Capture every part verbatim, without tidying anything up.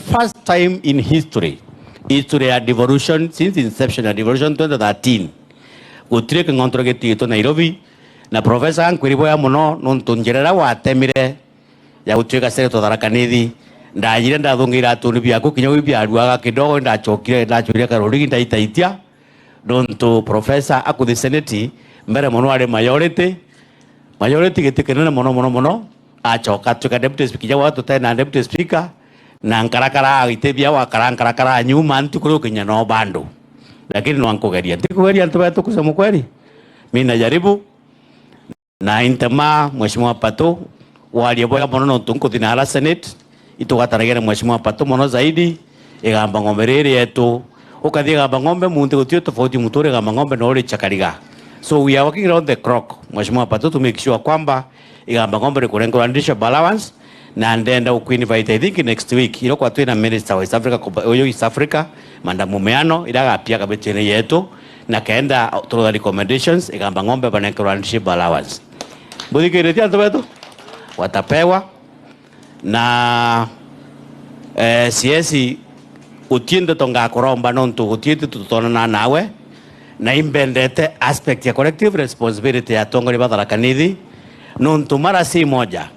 first time in history, history ya devolution, since inception ya devolution twenty thirteen, gutiri king'ontoro gitiitwe Nairobi. Na professor, nkwiri boya mono nontu njira iria watemire ya gutuika senator Tharaka Nithi, ndajire ndathungira atuni biaku kinya wi biaruaga kidogo, ndachokire ndachurire karurigi ndaitaitia, nontu professor akuthi senate mbere mono ari majority, majority giti kinene mono mono mono, achoka atuika deputy speaker, kinya gwaka tutari na deputy speaker, na nkarakara agitithia wakara nkarakara nyuma ntuku riu kinya no bandu. Lakini no nkugeria, ntikugeria antu betu, kusema kweli, mi najaribu. Na intema Mheshimiwa Pato, warie bwega mono nontu nkuthi na ara senate, itugwatanagia na Mheshimiwa Pato mono zaidi. Igamba ng'ombe riri yetu, ukathi Igamba ng'ombe muntu guti tofauti, muntu uri Igamba ng'ombe no uri Chakariga. So we are working around the clock, Mheshimiwa Pato, to make sure kwamba Igamba ng'ombe ni kurenkerwa leadership allowance, na ndenda gukuinvite, I think next week, iro kwa twina minister wa East Africa, kuba- uyu East Africa, Madam Mumeano, ira agapia kabitine yetu, na kenda turoda recommendations, Igamba ng'ombe banenkerwa leadership allowance. Buthikiritie antu betu? Watapewa. Na eh, siesi, gutii ndeto ngakuromba nontu gutii ndeto tutonana nawe, na imbendete aspect ya collective responsibility ya atongoria ba Tharaka Nithi, nontu mara si moja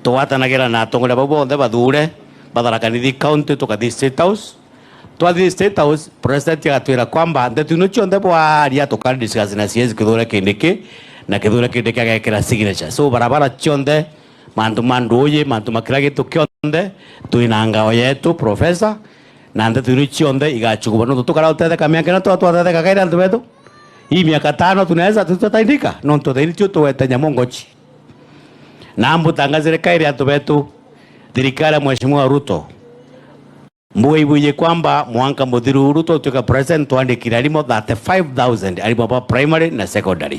tugwatanagira na atongoria bau bonthe bathure ba Tharaka Nithi County, tukathi State House. Twathi State House, president agatwira kwamba ndeto ino cionthe bwaria tukari discuss na C S Kithure Kindiki, na Kithure Kindiki agekira signature. So barabara cionthe, mantu ma nduuji, mantu ma kila gintu kionthe, twina ngao yetu professor, na ndeto ino cionthe igachuguma nontu tukara utetheka miaka ino twa twatetheka kairi antu betu. Hii miaka tano tunaweza tutataindika nontu thaini tio tuwete nyamu ngochi. Na mbutangazire kairi antu betu, thirikari ya Mheshimiwa Ruto, mbuge ibuije kwamba mwanka muthiru Ruto utuika president, twandikire arimo thirty-five thousand arimo ba primary na secondary.